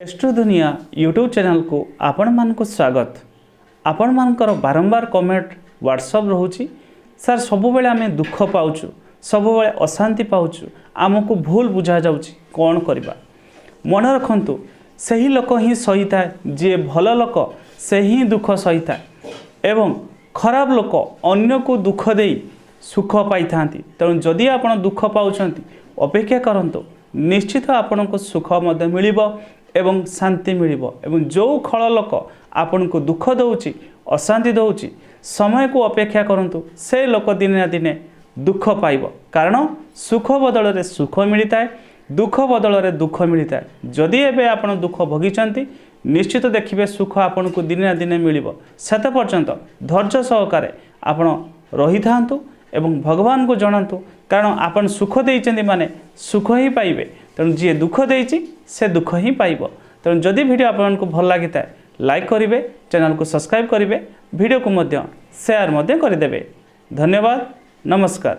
Astro ଦୁନିଆ YouTube ଚ୍ୟାନେଲକୁ ଆପଣମାନଙ୍କୁ ସ୍ୱାଗତ। ଆପଣମାନଙ୍କର ବାରମ୍ବାର କମେଣ୍ଟ, ହ୍ୱାଟ୍ସଅପ୍ ରହୁଛି, ସାର୍ ସବୁବେଳେ ଆମେ ଦୁଃଖ ପାଉଛୁ, ସବୁବେଳେ ଅଶାନ୍ତି ପାଉଛୁ, ଆମକୁ ଭୁଲ ବୁଝାଯାଉଛି, କ'ଣ କରିବା? ମନେ ରଖନ୍ତୁ, ସେହି ଲୋକ ହିଁ ସହିଥାଏ, ଯିଏ ଭଲ ଲୋକ ସେ ହିଁ ଦୁଃଖ ସହିଥାଏ ଏବଂ ଖରାପ ଲୋକ ଅନ୍ୟକୁ ଦୁଃଖ ଦେଇ ସୁଖ ପାଇଥାନ୍ତି। ତେଣୁ ଯଦି ଆପଣ ଦୁଃଖ ପାଉଛନ୍ତି, ଅପେକ୍ଷା କରନ୍ତୁ, ନିଶ୍ଚିତ ଆପଣଙ୍କୁ ସୁଖ ମଧ୍ୟ ମିଳିବ ଏବଂ ଶାନ୍ତି ମିଳିବ। ଏବଂ ଯେଉଁ ଖଳ ଲୋକ ଆପଣଙ୍କୁ ଦୁଃଖ ଦେଉଛି, ଅଶାନ୍ତି ଦେଉଛି, ସମୟକୁ ଅପେକ୍ଷା କରନ୍ତୁ, ସେ ଲୋକ ଦିନେ ନା ଦିନେ ଦୁଃଖ ପାଇବ। କାରଣ ସୁଖ ବଦଳରେ ସୁଖ ମିଳିଥାଏ, ଦୁଃଖ ବଦଳରେ ଦୁଃଖ ମିଳିଥାଏ। ଯଦି ଏବେ ଆପଣ ଦୁଃଖ ଭୋଗିଛନ୍ତି, ନିଶ୍ଚିତ ଦେଖିବେ ସୁଖ ଆପଣଙ୍କୁ ଦିନେ ନା ଦିନେ ମିଳିବ। ସେତେ ପର୍ଯ୍ୟନ୍ତ ଧୈର୍ଯ୍ୟ ସହକାରେ ଆପଣ ରହିଥାନ୍ତୁ ଏବଂ ଭଗବାନଙ୍କୁ ଜଣାନ୍ତୁ, କାରଣ ଆପଣ ସୁଖ ଦେଇଛନ୍ତି ମାନେ ସୁଖ ହିଁ ପାଇବେ। ତେଣୁ ଯିଏ ଦୁଃଖ ଦେଇଛି ସେ ଦୁଃଖ ହିଁ ପାଇବ। ତେଣୁ ଯଦି ଭିଡ଼ିଓ ଆପଣଙ୍କୁ ଭଲ ଲାଗିଥାଏ, ଲାଇକ୍ କରିବେ, ଚ୍ୟାନେଲକୁ ସବସ୍କ୍ରାଇବ୍ କରିବେ, ଭିଡ଼ିଓକୁ ମଧ୍ୟ ସେୟାର ମଧ୍ୟ କରିଦେବେ। ଧନ୍ୟବାଦ, ନମସ୍କାର।